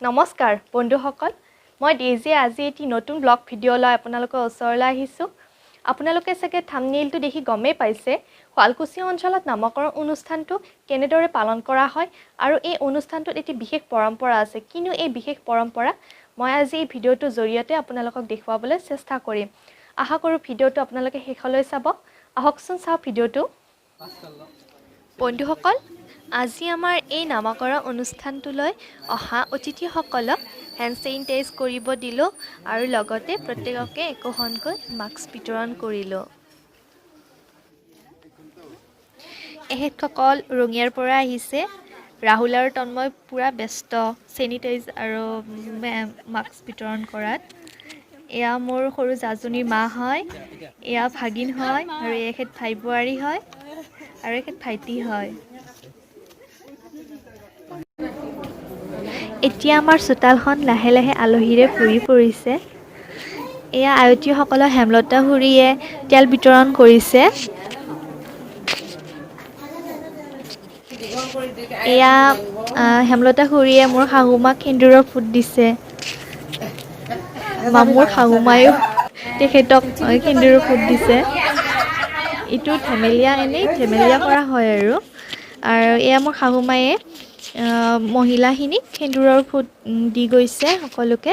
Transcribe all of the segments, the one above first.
নমস্কাৰ বন্ধুসকল, মই ডেইজিয়ে আজি এটি নতুন ব্লগ ভিডিঅ' লৈ আপোনালোকৰ ওচৰলৈ আহিছোঁ। আপোনালোকে চাগে থাম্বনেইলটো দেখি গমেই পাইছে শুৱালকুছি অঞ্চলত নামকৰণ অনুষ্ঠানটো কেনেদৰে পালন কৰা হয় আৰু এই অনুষ্ঠানটোত এটি বিশেষ পৰম্পৰা আছে। কিনো এই বিশেষ পৰম্পৰা মই আজি এই ভিডিঅ'টোৰ জৰিয়তে আপোনালোকক দেখুৱাবলৈ চেষ্টা কৰিম। আশা কৰোঁ ভিডিঅ'টো আপোনালোকে শেষলৈ চাব। আহকচোন চাওঁ ভিডিঅ'টো। বন্ধুসকল, আজি আমাৰ এই নামকৰণ অনুষ্ঠানটোলৈ অহা অতিথিসকলক হেণ্ড চেনিটাইজ কৰিব দিলোঁ আৰু লগতে প্ৰত্যেককে একোখনকৈ মাস্ক বিতৰণ কৰিলোঁ। এখেতসকল ৰঙিয়াৰ পৰা আহিছে। ৰাহুল আৰু তন্ময় পূৰা ব্যস্ত চেনিটাইজ আৰু মাস্ক বিতৰণ কৰাত। এয়া মোৰ সৰু জাজনীৰ মা হয়, এয়া ভাগিন হয় আৰু এখেত ভাই বোৱাৰী হয় আৰু এখেত ভাইটি হয়। এতিয়া আমাৰ চোতালখন লাহে লাহে আলহীৰে ভৰি পৰিছে। এয়া আয়তীসকলক হেমলতা খুৰীয়ে তেল বিতৰণ কৰিছে। এয়া হেমলতা খুৰীয়ে মোৰ শাহুমাক সেন্দুৰৰ ফুট দিছে। মোৰ শাহুমায়ো তেখেতক সেন্দুৰৰ ফুট দিছে। এইটো ধেমেলীয়া, এনেই ধেমেলীয়া কৰা হয় আৰু। আৰু এয়া মোৰ শাহুমায়ে মহিলাখিনিক সেন্দুৰৰ ফুট দি গৈছে সকলোকে।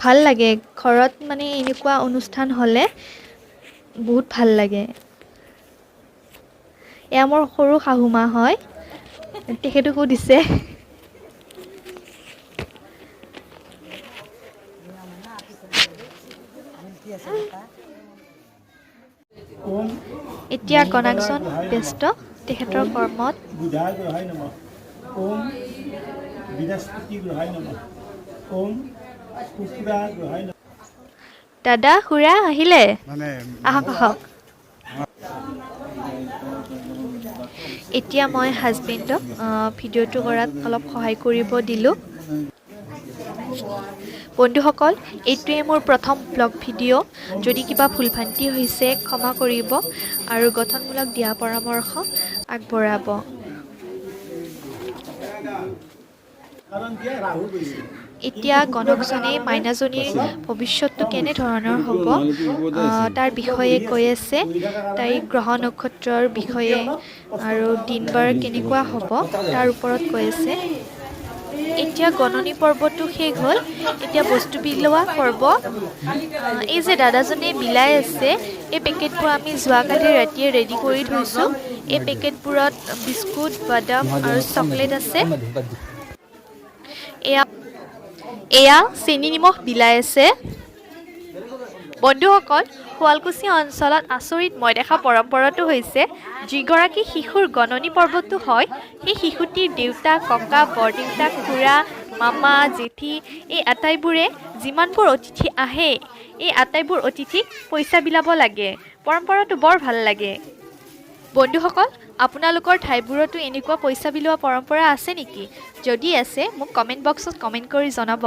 ভাল লাগে ঘৰত, মানে এনেকুৱা অনুষ্ঠান হ'লে বহুত ভাল লাগে। এয়া মোৰ সৰু শাহুমা হয়, তেখেতকো দিছে। এতিয়া গণাকজন ব্যস্ত তেখেতৰ কৰ্মত। দাদা খুৰা আহিলে, আহক আহক। এতিয়া মই হাজবেণ্ডক ভিডিঅ'টো কৰাত অলপ সহায় কৰিব দিলোঁ। বন্ধুসকল, এইটোৱে মোৰ প্ৰথম ব্লগ ভিডিঅ'। যদি কিবা ভুল ভ্ৰান্তি হৈছে ক্ষমা কৰিব আৰু গঠনমূলক দিয়া পৰামৰ্শ আগবঢ়াব। এতিয়া গণকজনে মাইনাজনীৰ ভৱিষ্যতটো কেনেধৰণৰ হ'ব তাৰ বিষয়ে কৈ আছে। তাইৰ গ্ৰহ নক্ষত্ৰৰ বিষয়ে আৰু দিনবাৰ কেনেকুৱা হ'ব তাৰ ওপৰত কৈ আছে। এতিয়া গণনি পৰ্বটো শেষ হ'ল, এতিয়া বস্তু বিলোৱা পৰ্ব। এই যে দাদাজনে বিলাই আছে, এই পেকেটবোৰ আমি যোৱাকালি ৰাতিয়ে ৰেডি কৰি থৈছোঁ। এই পেকেটবোৰত বিস্কুট, বাদাম আৰু চকলেট আছে। এয়া চেনি নিমখ বিলাই আছে। বন্ধুসকল, শুৱালকুছি অঞ্চলত আচৰিত মই দেখা পৰম্পৰাটো হৈছে যিগৰাকী শিশুৰ গণনি পৰ্বটো হয়, সেই শিশুটিৰ দেউতা, ককা, বৰদেউতা, খুৰা, মামা, জেঠী এই আটাইবোৰে যিমানবোৰ অতিথি আহে এই আটাইবোৰ অতিথিক পইচা বিলাব লাগে। পৰম্পৰাটো বৰ ভাল লাগে। বন্ধুসকল, আপোনালোকৰ ঠাইবোৰতো এনেকুৱা পইচা বিলোৱা পৰম্পৰা আছে নেকি? যদি আছে মোক কমেণ্ট বক্সত কমেণ্ট কৰি জনাব।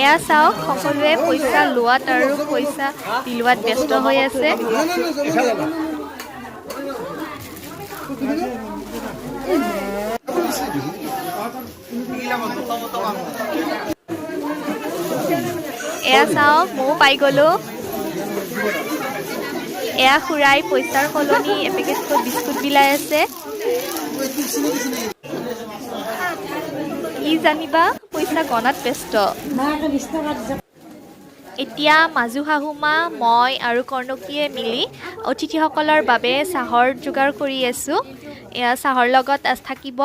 এয়া চাওক, সকলোৱে পইচা লোৱাত আৰু পইচা বিলোৱাত ব্যস্ত হৈ আছে। এয়া চাওক, ময়ো পাই গ'লো। এয়া খুৰাই পইচাৰ সলনি এপেকেটকৈ বিস্কুট বিলাই আছে। ই জানিবা পইচা গণাত ব্যস্ত। এতিয়া মাজু শাহুমা, মই আৰু কৰ্ণকীয়ে মিলি অতিথিসকলৰ বাবে চাহৰ যোগাৰ কৰি আছোঁ। এয়া চাহৰ লগত থাকিব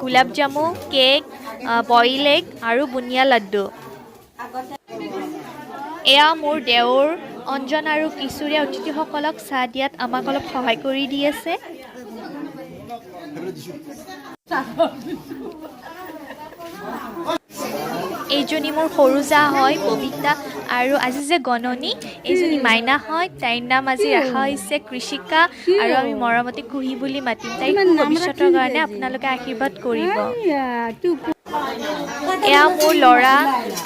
gulab jamun, cake, boil egg আৰু বুনিয়া লাড্ডু। এয়া মোৰ দেওৰ অঞ্জন আৰু কিশোৰে অতিথিসকলক চাহ দিয়াত আমাক অলপ সহায় কৰি দি আছে। এইজনী মোৰ সৰু জা হয় ববিতা, আৰু আজি যে গণনি এইজনী মাইনা হয়, তাইৰ নাম আজি ৰাখা হৈছে কৃষিকা আৰু আমি মৰমতে কুহি বুলি মাতিম। তাইক ভৱিষ্যতৰ কাৰণে আপোনালোকে আশীৰ্বাদ কৰিব। এয়া মোৰ ল'ৰা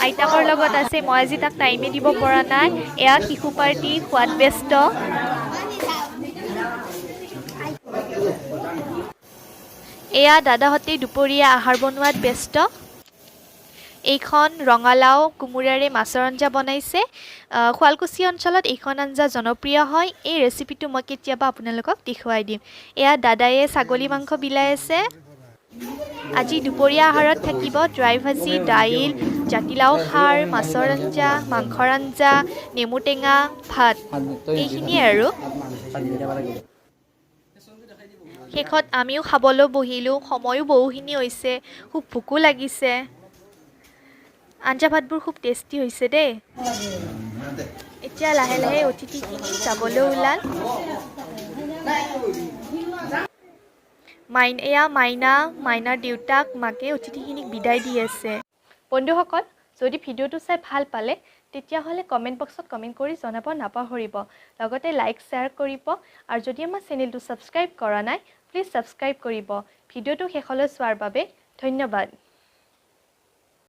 আইতাকৰ লগত আছে, মই আজি তাক টাইমে দিব পৰা নাই। এয়া শিশু পাৰ্টি খোৱাত ব্যস্ত। এয়া দাদাহঁতে দুপৰীয়া আহাৰ বনোৱাত ব্যস্ত। এইখন ৰঙালাও কোমোৰাৰে মাছৰ আঞ্জা বনাইছে। শুৱালকুছি অঞ্চলত এইখন আঞ্জা জনপ্ৰিয় হয়। এই ৰেচিপিটো মই কেতিয়াবা আপোনালোকক দেখুৱাই দিম। এয়া দাদায়ে ছাগলী মাংস বিলাই আছে। আজি দুপৰীয়া আহাৰত থাকিব ড্ৰাই ভাজি, দাইল, জাতিলাও খাৰ, মাছৰ আঞ্জা, মাংসৰ আঞ্জা, নেমু টেঙা, ভাত, এইখিনিয়ে আৰু। শেষত আমিও খাবলৈ বহিলোঁ। সময়ো বহুখিনি হৈছে, খুব ভোকো লাগিছে। আঞ্জা ভাতবোৰ খুব টেষ্টি হৈছে দেই। এতিয়া লাহে লাহে অতিথিখিনি যাবলৈ ওলাল। এয়া মাইনা, মাইনাৰ দেউতাক মাকে অতিথিখিনিক বিদায় দি আছে। বন্ধুসকল, যদি ভিডিঅ'টো চাই ভাল পালে তেতিয়াহ'লে কমেণ্ট বক্সত কমেণ্ট কৰি জনাব নাপাহৰিব। লগতে লাইক, শ্বেয়াৰ কৰিব আৰু যদি আমাৰ চেনেলটো ছাবস্ক্ৰাইব কৰা নাই প্লিজ ছাবস্ক্ৰাইব কৰিব। ভিডিঅ'টো শেষলৈ চোৱাৰ বাবে ধন্যবাদ।